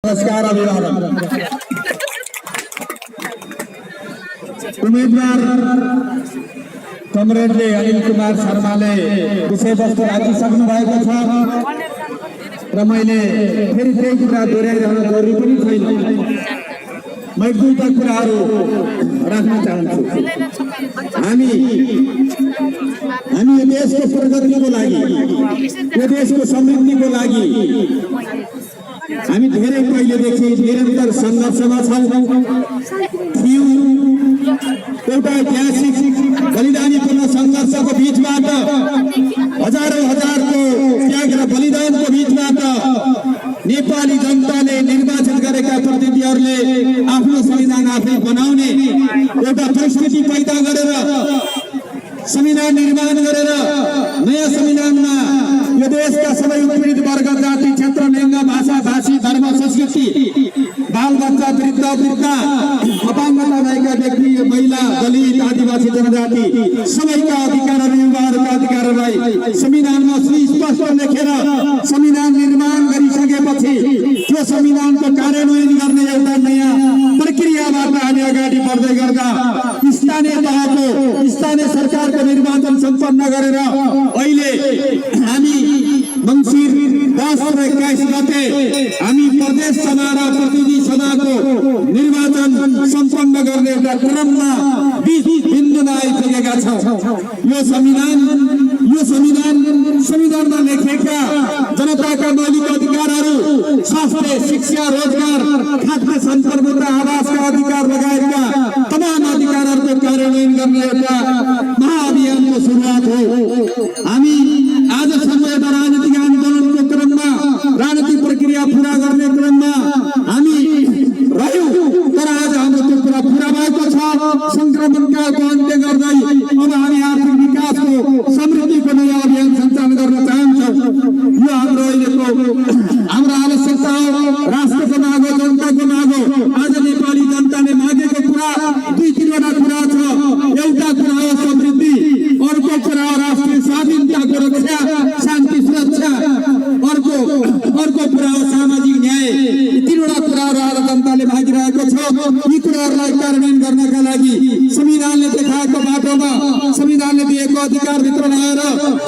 नमस्कार अभिवादन। उम्मेदवार कमरेडले अनिल कुमार शर्माले विषयवस्तु राखिसक्नु भएको छ र मैले फेरि त्यही कुरा दोहोऱ्याइरहन जरुरी पनि छैन। म दुईटा कुराहरू राख्न चाहन्छु। हामी यो देशको प्रगतिको लागि, यो देशको समृद्धिको लागि हामी धेरै पहिलेदेखि निरन्तर सङ्घर्षमा छौँ। एउटा ऐतिहासिक बलिदानीपूर्ण सङ्घर्षको बीचबाट हजारौं हजारको त्याग र बलिदानको बीचबाट नेपाली जनताले निर्वाचन गरेका प्रतिनिधिहरूले आफ्नो संविधान आफै बनाउने एउटा परिस्थिति पैदा गरेर संविधान निर्माण गरेर नयाँ संविधानमा यो देशका सबै उत्पीडित वर्ग, जाति, क्षेत्र, लिङ्ग, भाषा, भाषी, धर्म, संस्कृति, बाल बच्चा, वृद्ध, वृद्धा, अपाङ्गता भएका व्यक्ति, महिला, दलित, आदिवासी जनजाति सबैका अधिकारहरू, युवाहरूका अधिकारहरूलाई संविधानमा सुस्पष्ट लेखेर संविधान निर्माण गरिसकेपछि त्यो संविधानको कार्यान्वयन गर्ने एउटा नयाँ प्रक्रियाबाट हामी अगाडि बढ्दै गर्दा स्थानीय सरकारको निर्वाचन सम्पन्न गरेर अहिले हामी मङ्सिर 10 र 21 गते हामी प्रदेश सभा र प्रतिनिधि सभाको निर्वाचन सम्पन्न गर्ने एउटा क्रममा बिन्दुमा आइपुगेका छौँ। यो संविधानमा लेखेका जनताका मौलिक अधिकारहरू स्वास्थ्य, शिक्षा, रोजगार, खाद्य सन्तर्भुक्त आवासका अधिकार लगायतका तमाम अधिकारहरूको कार्यान्वयन गर्ने एउटा महाअभियानको सुरुवात हो। हामी आजसम्म एउटा राजनीतिक आन्दोलनको क्रममा, राजनीतिक प्रक्रिया पूरा गर्ने क्रममा हामी रह्यौं, तर आज हाम्रो त्यो कुरा पूरा भएको छ। संक्रमणकालको अन्त्य गर्दै अब हामी आर्थिक विकासको, समृद्धिको नयाँ अभियान सञ्चालन गर्न चाहन्छौँ। यो हाम्रो अहिलेको हाम्रो आवश्यकता हो, राष्ट्रको माग हो, जनताको माग हो। आज नेपाली जनताले मागेको कुरा दुई-तीनवटा कुरा छ। एउटा कुरा हो समृद्धि, अर्को कुरा हो राष्ट्रिय स्वाधीनताको रक्षा, शान्ति, सुरक्षा, अर्को कुरा हो सामाजिक न्याय। यी तीनवटा कुराहरू आज जनताले मागिरहेको छ। यी कुराहरूलाई कार्यान्वयन गर्नका लागि संविधानले देखाएको बाटोमा, संविधानले दिएको अधिकारभित्र रहेर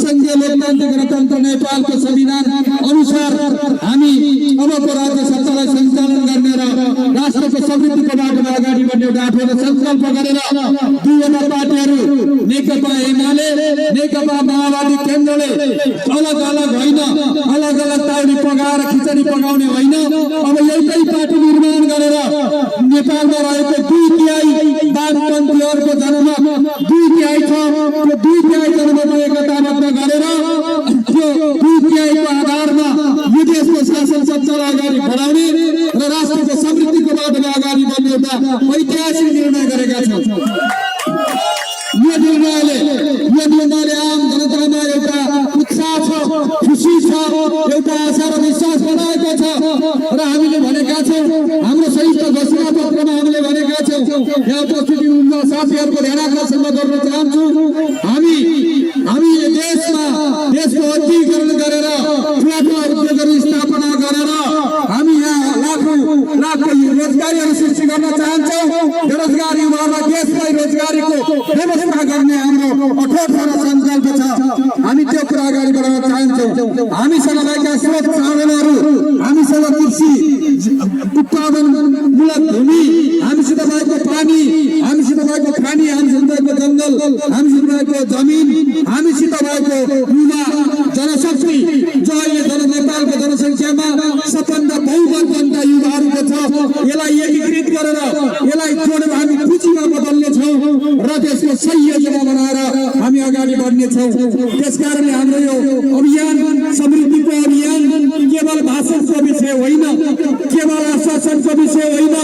संघीय लोकतान्त्रिक गणतन्त्र नेपालको संविधान अनुसार हामी अबको राज्य सत्तालाई सञ्चालन गर्ने र राष्ट्रको समृद्धिको बाटोमा अगाडि बढ्ने एउटा आफूले सङ्कल्प गरेर दुईवटा पार्टीहरू नेकपा एमाले, नेकपा माओवादी केन्द्रले अलग अलग होइन, अलग अलग ताउरी पकाएर खिचडी पकाउने होइन। अब एउटै पार्टी निर्माण गरेर नेपालमा रहेको 2/3 वामपन्थीहरूको जनमत 2/3 छ। त्यो 2/3 जनमतलाई एकताबद्ध गरेर त्यो 2/3 को आधारमा यो देशको शासन सञ्चालन अगाडि बढाउने र राष्ट्रको समृद्धिको बाटोमा अगाडि बढ्ने एउटा ऐतिहासिक निर्णय गरेका छौँ। यो निर्णयले आम जनतामा एउटा उत्साह छ, खुसी छ, एउटा आशा र विश्वास बनाएको छ। र हामीले भनेका छौँ, हाम्रो संयुक्त घोषणा पत्रमा हामीले भनेका छौँ, यहाँ उपस्थित हुनुहुन्न साथीहरूको ध्यान आकर्षण गर्न चाहन्छु। हामी देशको औद्योगिकरण गरेर, ठुला उद्योगहरू स्थापना गरेर हामी यहाँ लाखौँ रोजगारीहरू सृष्टि गर्न चाहन्छौँ। बेरोजगार युवाहरूलाई देशलाई रोजगारीको व्यवस्था गर्ने हाम्रो अठोट सङ्कल्प छ। हामी त्यो कुरा अगाडि बढाउन चाहन्छौँ। हामीसँग भएका स्रोत साधनहरू, हामीसँग कृषि उत्पादनमूलक भूमि, हामीसित भएको पानी, हामीसित भएको खानी, हामीसित भएको जङ्गल, हामीसित भएको जमिन, हामीसित भएको युवा जनशक्ति जो अहिले नेपालको जनसङ्ख्यामा सबभन्दा बहुमत जनता युवाहरूको छ। यसलाई एकीकृत गरेर, यसलाई जोडेर हामी पुँजीमा बदल्नेछौँ र त्यसको सही योजना बनाएर हामी अगाडि बढ्नेछौँ। त्यसकारणले हाम्रो यो अभियान, समृद्धिको अभियान केवल भाषणको विषय होइन, केवल आश्वासनको विषय होइन।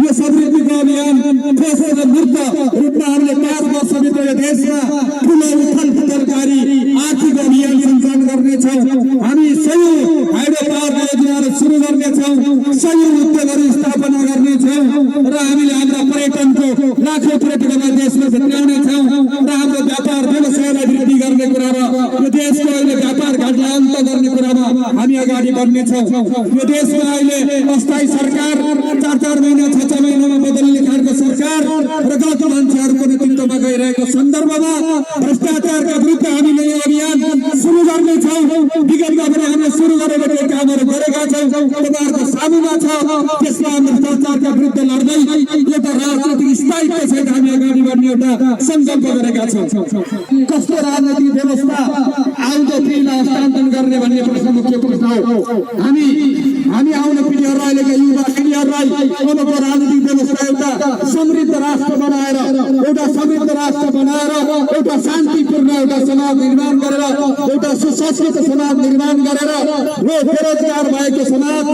यो समृद्धिको अभियान ठोस र मूर्त रूपमा हामीले 5 वर्षभित्र यो देशमा ठुलो उथलपुथलकारी आर्थिक अभियान सञ्चालन गर्नेछौँ। हामी सयौं हाइड्रो पावर योजनाहरू सुरु गर्नेछौँ, सयौं उद्योगहरू स्थापना गर्नेछौँ र हामीले हाम्रा पर्यटनको लाखौँ पर्यटकहरूलाई देशमा भित्राउनेछौँ र हाम्रो व्यापार व्यवसायलाई वृद्धि गर्ने कुरामा, यो देशको अहिले व्यापार घाटलाई अन्त गर्ने कुरामा हामी अगाडि गर्नेछौँ। यो देशमा अहिले अस्थायी सरकार 4-4 महिना 6-6 महिनामा बदलिने खालको सरकार र गलत मान्छेहरूको नेतृत्वमा गइरहेको सन्दर्भमा भ्रष्टाचारका विरुद्ध हामीले यो अभियान सुरु गर्नेछौँ। विगतमा पनि हामीले सुरु गरेका केही कामहरू गरेका छौँ, तपाईँहरूको सामुमा छ। त्यसमा भ्रष्टाचारका विरुद्ध लड्दै एउटा राजनीतिक स्थायित्व सहित हामी अगाडि बढ्ने एउटा संकल्प गरेका छौँ। कस्तो राजनीतिक व्यवस्था आउँदो पिँढीलाई हस्तान्तरण गर्ने भन्ने प्रश्न मुख्य प्रश्न हो। हामी आउने पिँढीहरूलाई अहिलेका युवा पिँढीहरूलाई अबको राजनीतिक व्यवस्था एउटा समृद्ध राष्ट्र बनाएर एउटा शान्तिपूर्ण एउटा समाज निर्माण गरेर एउटा सुसंस्कृत समाज निर्माण गरेर बेरोजगार भएको समाज,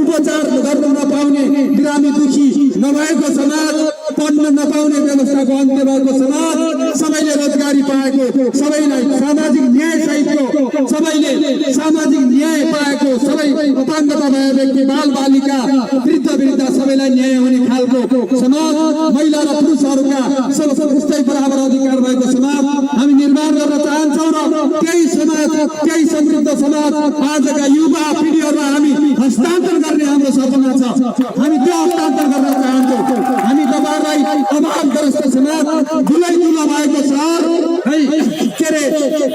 उपचार गर्न नपाउने बिरामी दुखी नभएको समाज, पढ्न नपाउने व्यवस्थाको अन्त्य भएको समाज, सबैले रोजगारी पाएको, सबैलाई सामाजिक न्याय सहितको, सबैले सामाजिक न्याय पाएको, सबै अपाङ्गता भए व्यक्ति, बाल बालिका, वृद्ध वृद्धा सबैलाई न्याय हुने खालको समाज, महिला र पुरुषहरूका सबस्तै बराबर अधिकार भएको समाज हामी निर्माण गर्न चाहन्छौँ। र त्यही समृद्ध समाज आजका युवा पिँढीहरूलाई हामी हस्तान्तरण गर्ने हाम्रो सपना छ। हामी त्यो हस्तान्तरण गर्न चाहन्छौँ। हामी तपाईँहरूलाई अभावग्रस्त समाज, धुलै-धुलो भएको सहर,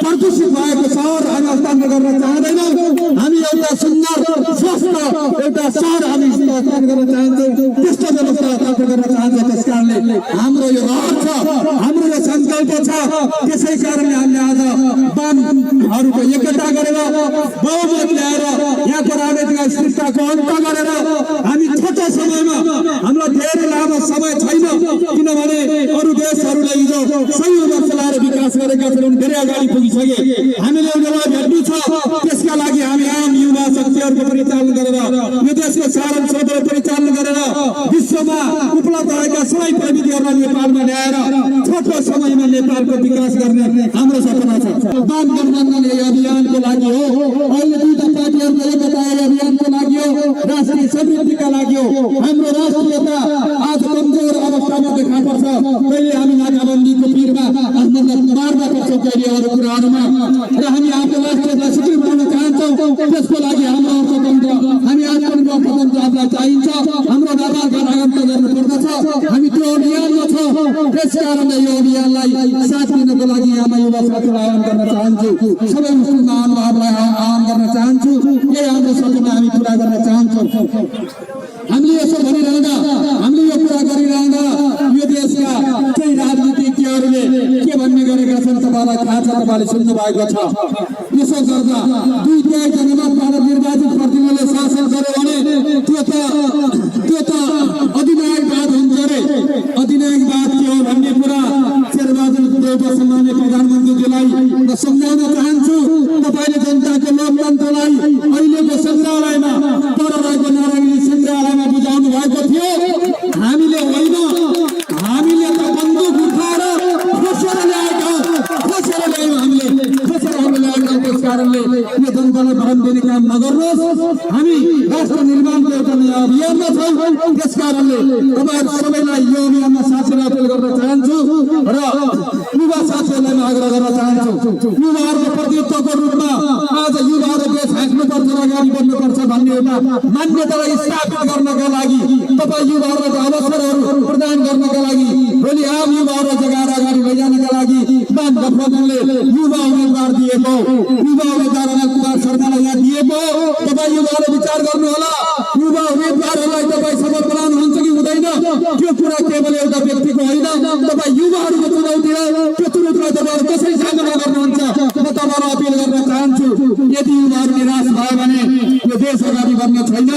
प्रदूषित भएको सहर हामी हस्तान्तरण गर्न चाहँदैनौँ। हामी एउटा सुन्दर स्वस्थ एउटा सहर हामी हस्तान्तरण गर्न चाहन्छौँ। त्यस्तो व्यवस्था हस्तान्तरण गर्न चाहन्छौँ। त्यस कारणले हाम्रो यो रहर छ, हाम्रो यो सङ्कल्प छ। त्यसै कारणले हामीले आज वामहरूको एकता गरेर बहुमत ल्याएर यहाँको राजनीतिक स्थिरताको अन्त गरेर हामी छोटो समयमा, हाम्रो धेरै लामो समय छैन, किनभने अरू देशहरूले हिजो सयौं वर्ष लाएर विकास गरेका छन्, धेरै अगाडि पुगिसके। हामीले उनीहरूलाई भेट्नु छ। त्यसका लागि हामी आम युवा शक्तिहरूको परिचालन गरेर, यो देशको सारण स्रोतहरू परिचालन गरेर विश्वमा उपलब्ध भएका सबै प्रविधिहरूलाई नेपालमा ल्याएर छोटो समयमा नेपालको विकास गर्ने हाम्रो सपना छ। वाम गठबन्धन यो अभियानको लागि हो। अहिले दुईटा पार्टीहरूको एकता अभियानको लागि हो, राष्ट्रिय समृद्धिका लागि हो। हाम्रो राष्ट्रियता आज कमजोर अवस्थामा देखा पर्छ। कहिले हामी नाकाबन्दीको पिरमा मार्न पर्छौँ, कहिले अरू कुराहरूमा, र हामी आफ्नो राष्ट्रियतालाई सुदृढ बनाउन चाहन्छौँ। त्यसको लागि हाम्रो अर्थतन्त्र, हामी आज पनि अर्थतन्त्र हामीलाई चाहिन्छ। हाम्रो निर्माण गर्नुपर्दछ। हामी त्यो अभियानमा छौँ। त्यस कारणले यो अभियानलाई साथ दिनको लागि हामी युवा साथीलाई आह्वान गर्न चाहन्छु। सबै मुस्लिम महानुभावलाई आह्वान गर्न चाहन्छु। यही हाम्रो सपना हामी पुरा गर्न चाहन्छौँ। हामीले यसो भनिरहँदा, हामीले यो कुरा गरिरहँदा यो देशका केही राजनीतिज्ञहरूले के भन्ने गरेका छन् तपाईँलाई थाहा छ, तपाईँले सुन्नु भएको छ। यसो गर्दा 2/3 जनमतबाट निर्वाचित प्रतिनिधिले शासन गर्यो भने त्यो त अधिनायकवाद हुन्छ रे। अधिनायकवाद के हो भन्ने कुरा शेरबहादुर देउवा सम्माननीय प्रधानमन्त्रीजीलाई म सम्झाउन चाहन्छु। तपाईँले जनताको लोकतन्त्रलाई अहिलेको सङ्ग्रहालयमा पर रहेको नारायणी सङ्ग्रहालयमा बुझाउनु भएको थियो। हामीले होइन, हामीले त बन्दुक उठाएर खोसेर ल्यायौँ। त्यस कारणले यो जनतालाई भ्रम दिने काम नगर्नुहोस्। हामी राष्ट्र निर्माणको एउटा नयाँ अभियानमा छौँ। त्यस कारणले तपाईँहरू सबैलाई यो अभियानमा साथीलाई अपील गर्न चाहन्छु र युवा साथीहरूलाई म आग्रह गर्न चाहन्छु। युवाहरूको प्रतिनिधित्वको रूपमा आज युवाहरू देश हाँक्नुपर्छ र अगाडि बढ्नुपर्छ भन्ने एउटा मान्यतालाई स्थापित गर्नका लागि, तपाईँ युवाहरूलाई अवसरहरू प्रदान गर्नका लागि, भोलि आम युवाहरू जगाएर अगाडि लैजानका लागि वाम गठबन्धनले युवा उम्मेदवार दिएको, युवा उम्मेदवार अनन्त कुमार शर्मालाई यहाँ दिएको। तपाईँ युवाहरू विचार गर्नुहोला। युवा उम्मेदवारहरूलाई तपाईँ सफल बनाउनुहुन्छ कि हुँदैन, त्यो कुरा केवल एउटा व्यक्तिको होइन, तपाईँ युवाहरूको चुनौती हो। त्यो चुनौतीलाई तपाईँहरू कसरी सामना गर्नुहुन्छ, म तपाईँलाई अपिल गर्न चाहन्छु। यदि युवाहरू निराश भयो भने यो देश अगाडि बढ्ने छैन।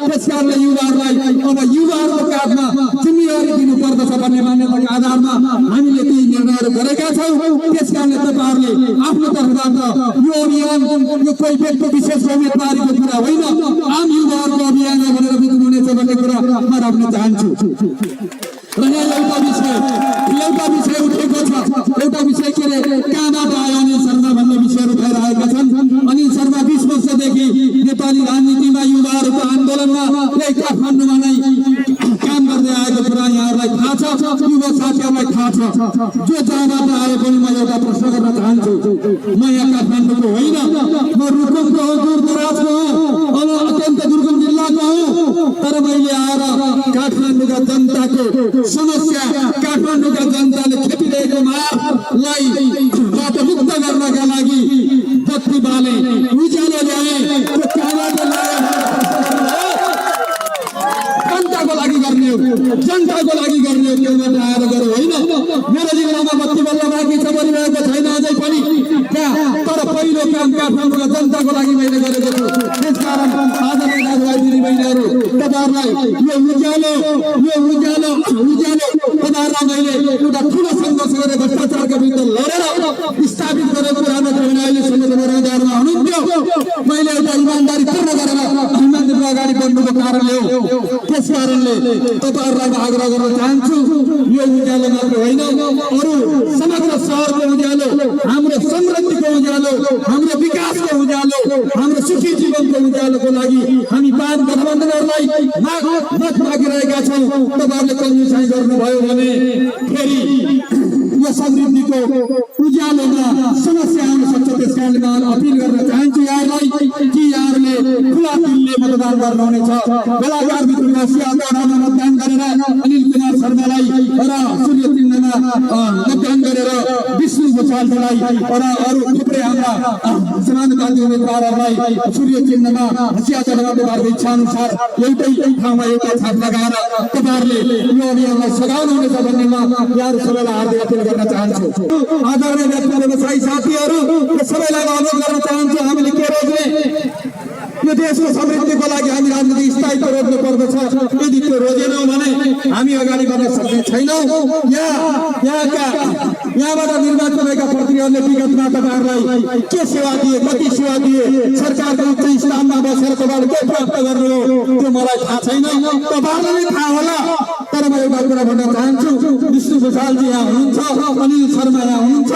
त्यस कारणले युवाहरूलाई अब युवाहरूको काँधमा जिम्मेवारी दिनुपर्दछ भन्ने मान्यताको आधारमा हामीले ती निर्णयहरू गरेका छौँ। त्यस कारणले तपाईँहरूले आफ्नो तर्फबाट यो अभियान यो कोही व्यक्ति विशेष उम्मेदवारीको कुरा होइन, आम युवाहरूको अभियान हो भनेर बुझ्नुहुनेछ भन्ने कुरा म राख्न चाहन्छु। र यहाँ एउटा विषय उठेको छ। एउटा विषय के अरे कहाँबाट आयो अनिल शर्मा भन्ने विषयहरू उठाइरहेका छन्। अनिल शर्मा 20 वर्षदेखि नेपाली राजनीतिमा युवाहरूको आन्दोलनमा यही काठमाडौँमा नै काम गर्दै आएको कुरा यहाँहरूलाई थाहा छ, युवा साथीहरूलाई थाहा छ। जो जहाँबाट आयो पनि म एउटा प्रश्न गर्न चाहन्छु। म यहाँ काठमाडौँको होइन, म रुकुमको हो, दूरदराजको हो। मैले आएर काठमाडौँका जनताको समस्या, काठमाडौँका जनताले खेपिरहेको मारलाई मुक्त गर्नका लागि बत्ती बाले, उज्यालो ल्याए। त्यो कामले जनताको लागि गर्ने हो, जनताको लागि गर्ने हो, त्योबाट आएर गरे होइन। मेरो जीवनमा बत्ती बल्ल बाँकी छ, बनिरहेको छैन अझै पनि तर पहिलो काम काठमाडौँका जनताको लागि मैले गरेको छु। त्यसकारण आदरणीय दाजुभाइ दिदीबहिनीहरू, तपाईँहरूलाई यो उज्यालो तपाईँहरूलाई मैले एउटा ठुलो सङ्घर्ष गरेर भ्रष्टाचारका विरुद्ध लडेर स्थापित गरेको कुरामा तपाईँ अहिलेसम्म रोजगारमा हुनुहुन्थ्यो। मैले एउटा इमान्दारी पूर्ण गरेर इमान्दारीको अगाडि बढ्नुको कारणले हो। त्यस कारणले तपाईँहरूलाई आग्रह गर्न चाहन्छु, यो उज्यालो मात्र होइन, अरू समग्र सहरको उज्यालो, हाम्रो समृद्धिको उज्यालो, हाम्रो विकासको उज्यालो, हाम्रो सुखी जीवनको उज्यालोको लागि हामी वाम गठबन्धनहरूलाई मत मागिरहेका छौँ। तपाईँहरूले कन्जुसाइ गर्नुभयो भने फेरि यो समृद्धिको उज्यालोमा समस्या आउन सक्छ। त्यस कारणले म अपिल गर्न चाहन्छु यहाँलाई कि यहाँहरूले खुला दिलले मतदान गर्नुहुनेछ। बेलायत भित्रमा सियालदहमा मतदान गरेर अनिल कुमार शर्मालाई र सूर्य चिन्हमा मतदान गरेर विष्णु भुषाललाई र अरू थुप्रै हाम्रा समाजवादी उम्मेदवारहरूलाई सूर्य चिन्हमा सियालदहमा तपाईँहरूको इच्छा अनुसार एउटै ठाउँमा एउटा छाप लगाएर तपाईँहरूले यो अभियानलाई सघाउनुहुनेछ भन्ने म यहाँहरू सबैलाई हार्दिक अपिल गर्न चाहन्छु। आदरणीय व्यवसायी साथीहरू, सबैलाई अनुरोध गर्न चाहन्छु, हामीले के रोज्ने, यो देशको समृद्धिको लागि हामी राजनीतिक स्थायित्व रोज्नु पर्दछ। यदि त्यो रोजेनौँ भने हामी अगाडि बढ्न सक्ने छैनौँ। यहाँबाट निर्वाचन भएका प्रतिनिधिहरूले विगतमा तपाईँहरूलाई के सेवा दिए, कति सेवा दिए, सरकारको उच्च स्थानमा बसेर तपाईँहरूले के प्राप्त गर्नुभयो त्यो मलाई थाहा छैन, तपाईँहरूलाई नै थाहा होला। तर म एउटा कुरा भन्न चाहन्छु, विष्णु भुषालजी यहाँ हुनुहुन्छ, अनिल शर्मा यहाँ हुनुहुन्छ,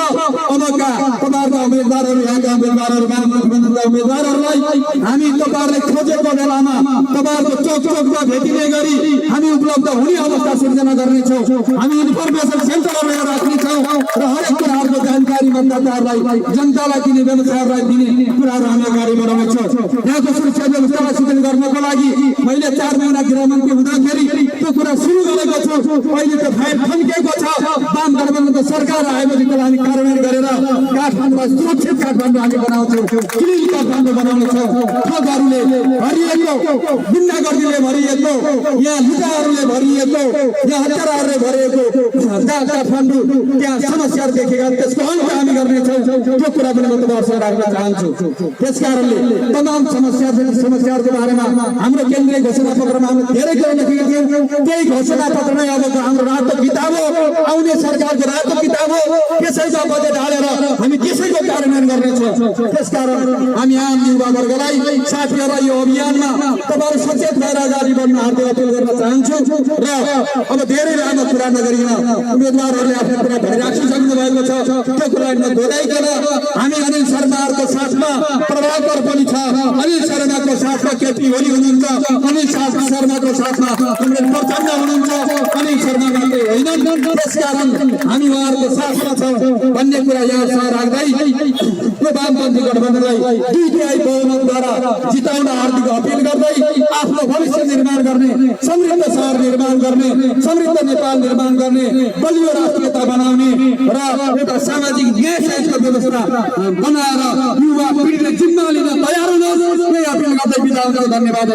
अबका तपाईँहरूका उम्मेदवारहरू, यहाँका उम्मेदवारहरू, वाम गठबन्धनका उम्मेदवारहरूलाई हामी तपाईँहरूले खोजेको बेलामा तपाईँहरूको चोक चोकमा भेटिने गरी हामी उपलब्ध हुने अवस्था सिर्जना गर्नेछौँ। हामी इन्फर्मेसन सेन्टरहरू यहाँ राख्नेछौँ र हरेक कुराहरूको जानकारी मतदाताहरूलाई, जनतालाई दिने, व्यवसायहरूलाई दिने कुराहरू हामी अगाडि बढाउनेछौँ। यहाँको सुरक्षा व्यवस्थालाई सुदृढ गर्नको लागि मैले 4 महिना गृहमन्त्री हुँदाखेरि त्यो कुरा सुरु गरेको छु। अहिले त फाइल थन्किएको छ। वाम गठबन्धनको सरकार आएपछि त्यसलाई हामी कार्यान्वयन गरेर काठमाडौँलाई सुरक्षित काठमाडौँ हामी बनाउँछौँ, क्लिन काठमाडौँ बनाउनेछौँ। ठगहरूले भरिएको, गुन्डागर्दीले भरिएको, यहाँ लुटाहरूले भरिएको, यहाँ हत्याराहरूले भरिएको काठमाडौँ, त्यहाँ समस्याहरू देखेका, त्यसको अन्त हामी गर्नेछौँ। त्यो कुरा पनि म तपाईँहरूसँग राख्न चाहन्छु। त्यस कारणले तमाम समस्याहरूको बारेमा हाम्रो केन्द्रीय घोषणा पत्रमा हामीले धेरै कुरा लेखेका थियौँ। त्यही घोषणा पत्र नै अब हाम्रो रातो किताब हो, आउने सरकारको रातो किताब हो। त्यसैका बजेट हालेर हामी त्यसैको कार्यान्वयन गर्नेछौँ। त्यसकारण हामी आम युवा वर्गलाई, साथीहरूलाई यो अभियानमा तपाईँहरू सचेत भएर अगाडि बढ्न हार्दिक अपिल गर्न चाहन्छु। र अब धेरै लामो कुरा नगरिकन उम्मेदवारहरूले आफ्नो कुरा भनिराखिसक्नु भएको छ, त्यो कुरालाई नदोहोऱ्याइकन हामी अनिल शर्माहरूको साथमा प्रभाकर पनि छ, अनिल शर्माको साथमा केपी ओली हुनुहुन्छ, अनिल शर्माको साथमा कमरेड प्रचण्ड हुनुहुन्छ, अनिल शर्मा मात्रै होइन। त्यसकारण हामी उहाँहरूको साथमा छौँ भन्ने कुरा यहाँ राख्दै यो वामपन्थी गठबन्धनलाई DTI बहुमतद्वारा जिताउन हार्दिक अपिल गर्दै आफ्नो भविष्य निर्माण गर्ने, समृद्ध सहर निर्माण गर्ने, समृद्ध नेपाल निर्माण गर्ने, बलियो राष्ट्रियता बनाउने र एउटा सामाजिक न्याय सहितको व्यवस्था बनाएर युवा पिँढीले जिम्मा लिन तयार हुनुहोस्, यही अपिल गर्दै बिदा हुन्छु। धन्यवाद।